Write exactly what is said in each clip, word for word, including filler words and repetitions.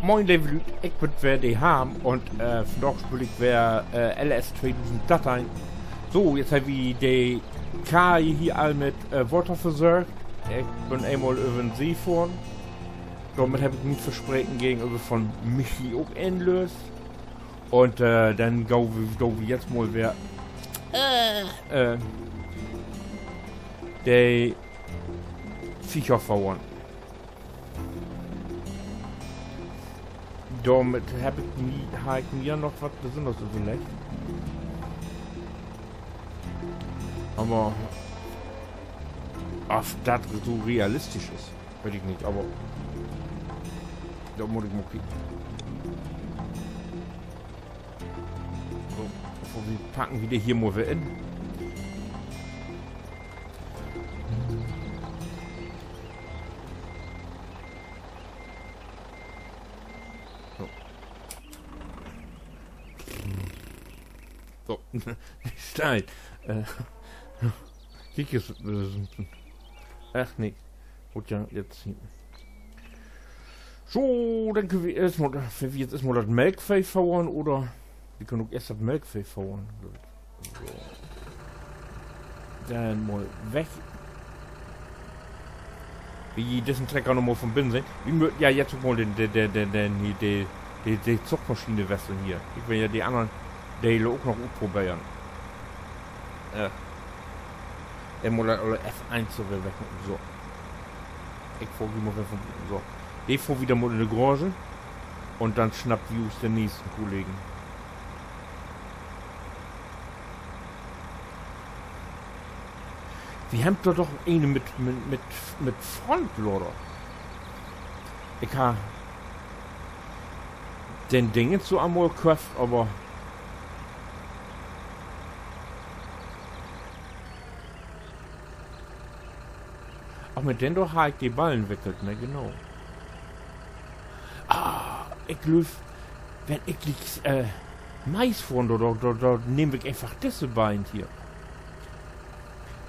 Moin, leve Lüüd, ik bün weer de Harm un, äh, vandaag speel ik weer, äh, L S tweedusend dörteihn. So, jetzt hebbt wi de Kar hier all mit, äh, Water versörgt. Ik bün eenmal över den See fohren. Dormit heff ik mien Verspreken gegenöver von Michi ok inlööst. Un, äh, denn gaht wi, gaht wi jetzt mal weer, äh, äh, de Viecher fodern. Dormit heff ik mi, harr ik mi ja noch wat Besünners överleggt. Aver of dat so realistisch is, weet ik nich, aver dor mutt ik mal kieken. So, vör wi packen wi de hier mal weer in. So. So, Stein. Äh, kiek, is, äh, ach nee. Goot, ja, jetzt hier. So, denn köönt wi eerstmal, wenn wi jetzt eerstmal dat Melkveeh fodern, oder wi köönt ok eerst dat Melkveeh fodern. So. Denn mal weg. Wi dissen Trecker noch mal von binnen sehn. Wi mööt ja jetzt ok mal den, den, den, den, den, hier, de, de, de Zugmaschine wesseln hier. Ik will ja de annern Dele ok noch utproberen. Äh. Denn mal dat F eins so weer weg. So. Ik fohr hier mal weer von, so. De fohrt wi denn mal in de Garage. Un denn snappt wi us den nächsten Kollegen. Wi hebbt dor doch een mit, mit, mit, mit Frontlader. Ik harr den Dingens so al mal köfft, aver ach, mit den dor harr ik de Ballen wickelt, ne, genau. Ah, ik glööv, wenn ik glieks, äh, Mais fohren do, do, do, do nehm ik eenfach disse beiden hier.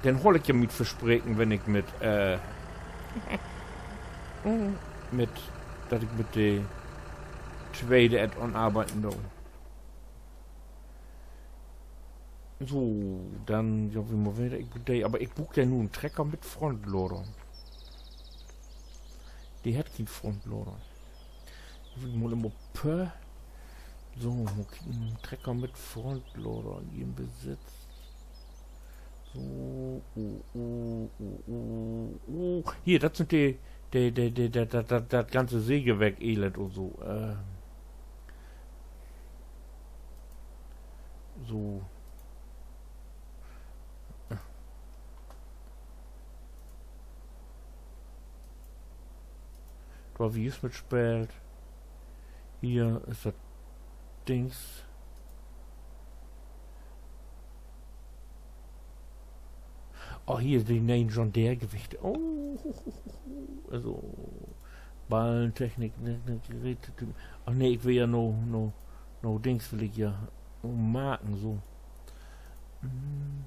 Denn hool ik ja mien Verspreken, wenn ik mit, äh, mit, dat ik mit de tweede Add-on arbeiden do. So, denn, ja, wi mal weer, ik bruuk de, aver ik bruuk ja nu en Trecker mit Frontlader. De hett keen Frontlader. Ik will mal immer per-, so, mal kieken, Trecker mit Frontlader in Besitz. So, oh, oh, oh, oh, oh. Hier, dat sünd de, de, de, de, dat, dat, dat, dat ganze Sägewerk-Elend un so. Äh, so. Dor, wi is mitspeelt. Hier is dat Dings. Oh, hier de ne'en John Deere Gewichte. Oh, also, Ballentechnik, ne, ne, Gerätetypen. Ach nee, ik will ja no, no, no Dings will ik ja no maken, so. Hm.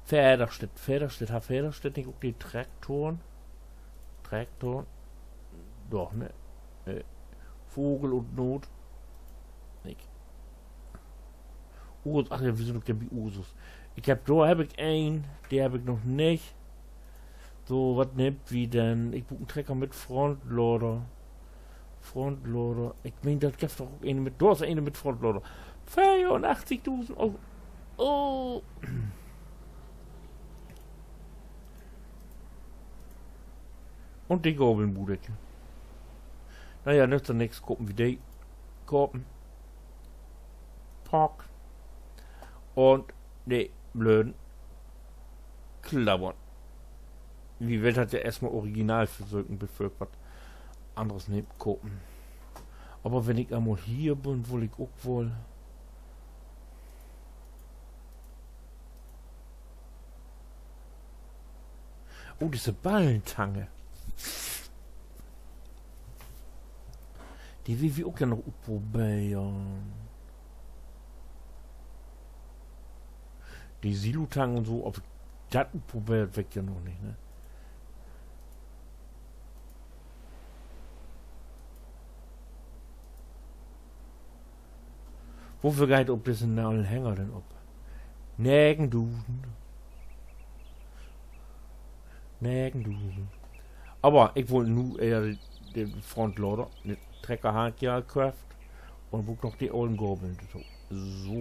Fedderstedt, Fedderstedt, harr Fedderstedt nich ok de Traktoren? Traktoren? Doch, ne? Äh, Vogel un Noot. Nich. Ursus, ach ja, wi sünd ok denn bi Ursus. Ik heff, dor heff ik een, de heff ik noch nich. So, wat nehmt wi denn? Ik bruuk en Trecker mit Frontlader. Frontlader. Ik meen, dat gifft doch ok een mit, dor is een mit Frontlader. Veerunachtzigdusend Euro. Oh. Un de Gabeln bruuk ik. Na ja, nützt ja nix, kopen wi de. Kopen. Pack. Un de blöden Klabbern. Wi wüllt dat ja eerstmal original versöken, bevör wi wat anners nehmt, kopen. Aver wenn ik eenmal hier bün, wull ik ok woll Oh, disse Ballentange. De will wi ok ja noch utproberen. De Silotange un so, of ik dat utprobeert, weet ik ja noch nich, ne? Woveel geiht op dissen ollen Hänger denn op? Negendusend. Negendusend. Aver ik wull nu ehr de Frontlader, de Trecker harr ik ja al köfft. Un bruuk noch de ollen Gabeln dorto. So.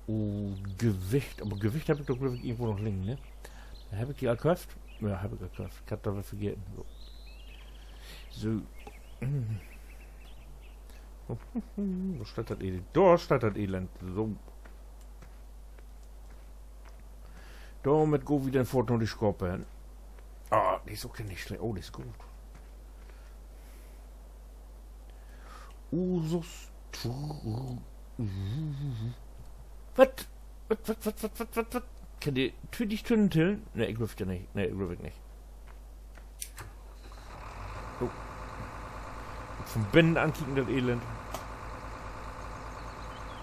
Oh, Gewicht. Aver Gewicht heff ik doch, glööv ik, irgendwo noch liggen, ne? Heff ik de al köfft? Ja, heff ik al köfft. Ik harr dat weer vergeten. So. So. Dor steiht dat Elend. Dor steiht dat Elend. So. Dormit gaht wi denn foorts na de Schaap hen. Ah, de is ok nich slecht. Oh, de is goot. Usus. Wat? Wat, wat, wat? Kann de twintig Tünnen tillen? Nee, ik glööv ja nich. Nee, ik glööv ik nich. So. Von binnen ankieken, dat Elend.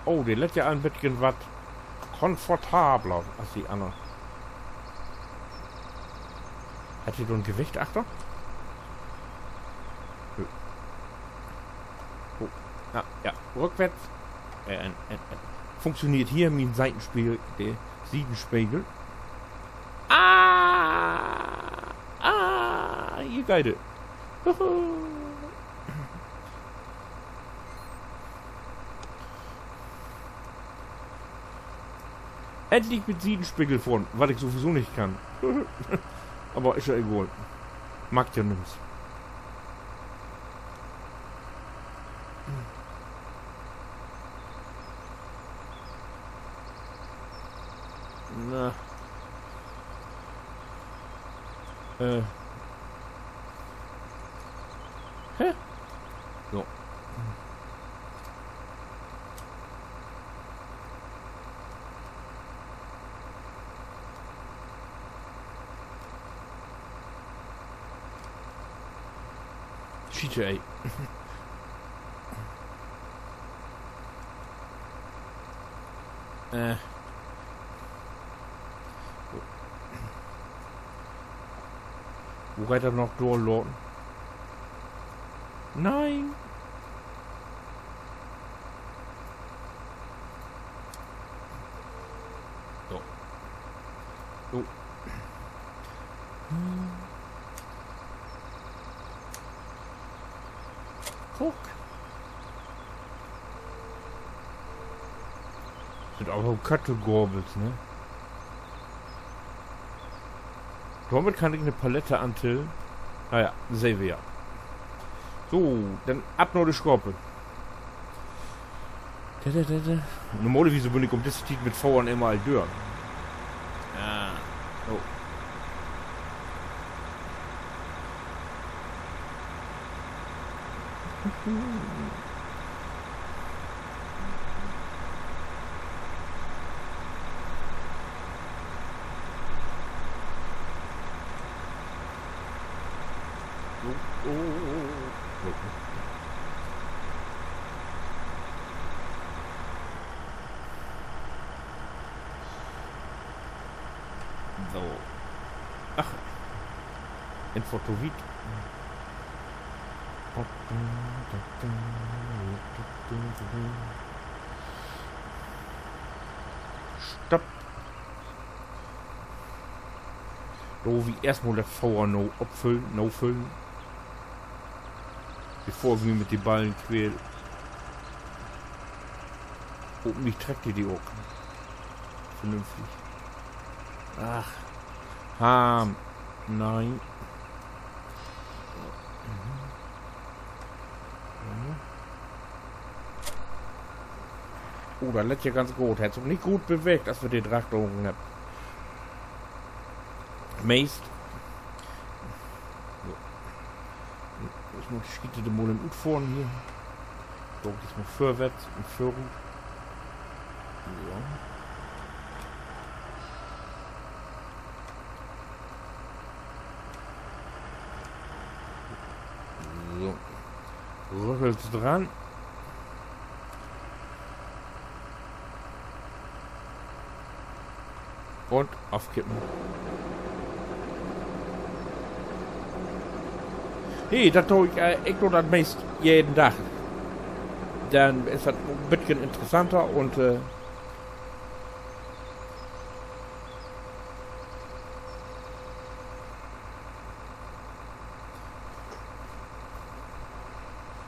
Oh, de lett ja en beten wat komfortabler as de anner. Hett de dor en Gewicht achter? Nö. Oh, na ja, rückwärts. Äh, en, en, en. Funktioneert hier mien Seitenspegel, de Siedenspegel. Ah, ah, hier geiht dat. Huhu. Endlich mit Siedenspegel fohren, wat ik sowieso nich kann. Aver is ja egal. Maakt ja nix. Na. Äh. Hä? So. Schiet, ey. Äh. Wo geiht dat noch dor los? Nee. So. So. Kuck. Sünd aver Köttelgabels, ne? Dormit kann ik 'ne Palett antillen. Na ja, sehn wi ja. So, denn af na de Schaap. Normalerwies bün ik üm disse Tiet mit Fohren immer al dör. Ah, oh. So. Ach. Info to wiet. Stopp. Do wi eerstmal dat Fohr no opfüllen, nofüllen. Bevör wi mit de Ballen quäl. Hopentlich treckt de de ok vernünftig. Ach. Ha. Nee. Oh, dat lett ja ganz goot. Hett sik ok nich goot bewegt, as wi de Dracht drogen hebbt. Meist. So. Eerstmal de Schiet dor mal in utfohren hier. Doch, diesmal vörwärts un vörut. So. So. Rüttels dran. Un afkippen. Hey, dat do ik, äh, ik do dat meist jeden Dag. Denn is dat en beten interessanter un, äh,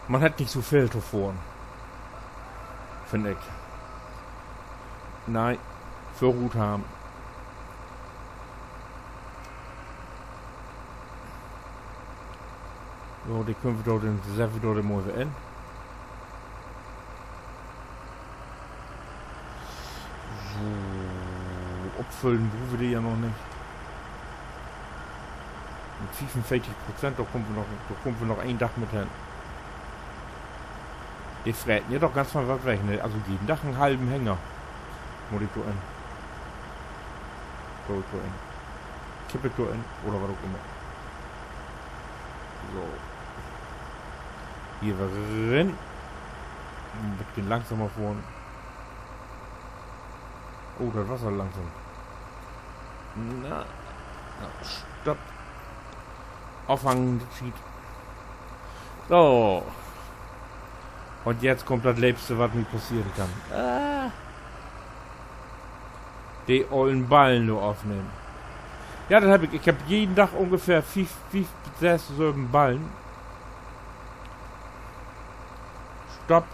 man hett nich so veel to fohren, finn ik. Nee, vörut haben. So, de köönt wi dor, denn sett wi dor mal weer in. So, opfüllen bruukt wi de ja noch nich. Mit fiefunveertig Prozent, dor kaamt wi noch, dor kaamt wi noch een Dag mit hen. De freten ja doch ganz schöön wat weg, ne? Also jeden Dag en halven Hänger. Mutt ik dor in. Gah ik dor in. Kipp ik dor in. Oder wat ok ümmer. So. Hier weer rin. En beten langsamer fohren. Oh, dat was al langsam. Na, na, stopp. Afhangen, de Schiet. So. Un jetzt kummt dat Leepste, wat mi passeren kann. Ah. De ollen Ballen dor afnehmen. Ja, dat heff ik. Ik heff jeden Dag ungefähr fief, fief bet sess, söven Ballen. Stopp.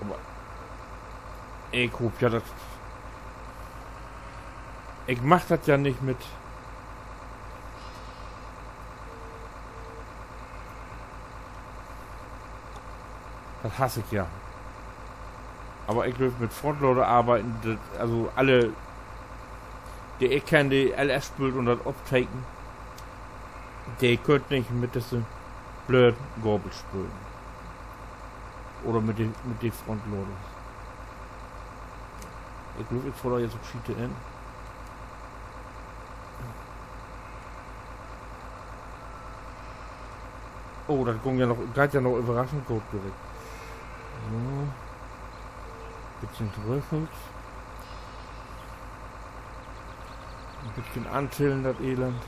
Aver ik hoop ja, dat, ik mag dat ja nich mit, dat hass ik ja. Aver ik glööv, mit Frontlader arbeiden, dat, also alle, de ik kenn, de L S spöölt un dat opteken, de köönt nich mit disse blöde Gabel spölen. Oder mit de, mit de Frontladers. Ik glööv, ik fohr dor jetzt ok Schiete in. Oh, dat gung ja noch, geiht ja noch överraschend goot, glööv ik. So. Beten trüchelt. En beten antillen, dat Elend.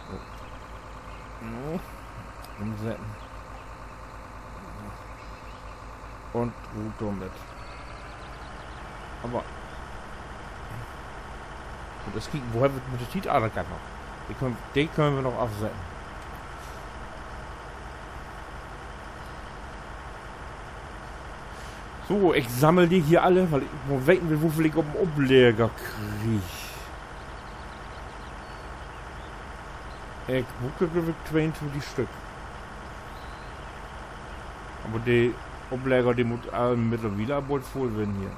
So. So. Ümsetten. Un rut dormit. Aver, goot, is kieken, wo hebbt wi mit de Tiet? Ah, dat geiht noch. De köönt, de köönt wi noch afsetten. So, ik sammel de hier alle, wiel ik mal weten will, woveel ik op 'n Oplegger krieg. Ik bruuk, glööv ik, tweeuntwintig Stück. Aver de Oplegger, de mutt al mittlerwiel bold vull ween hier.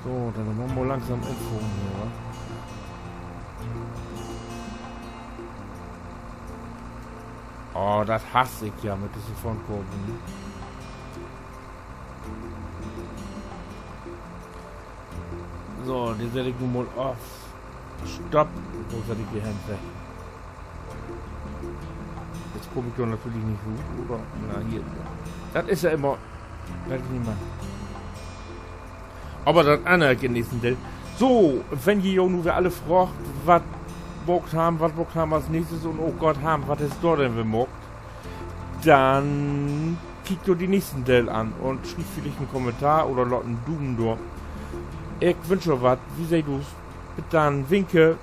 So, denn mutt man mal langsam infohren hier, wa? Oh, dat hass ik ja mit disse Frontkurven. So, de sett ik nu mal af. Stopp. Wo sett ik de hen, segg? Jetzt kumm ik dor natürlich nich rut, oder? Na, hier. Dat is ja immer, dat ik nich mehr. Aver dat anner ik in'n nächsten Deel. So, wenn ji jo nu weer alle fraagt, wat maakt Harm, wat maakt Harm as nächstes un, oh Gott, Harm, wat is dor denn weer maakt? Denn kiekt jo den nächsten Deel an un schrievt villicht en Kommentar oder laat en Dumen dor. Ik wünsch jo wat, wi seht us. Bit dann, winke.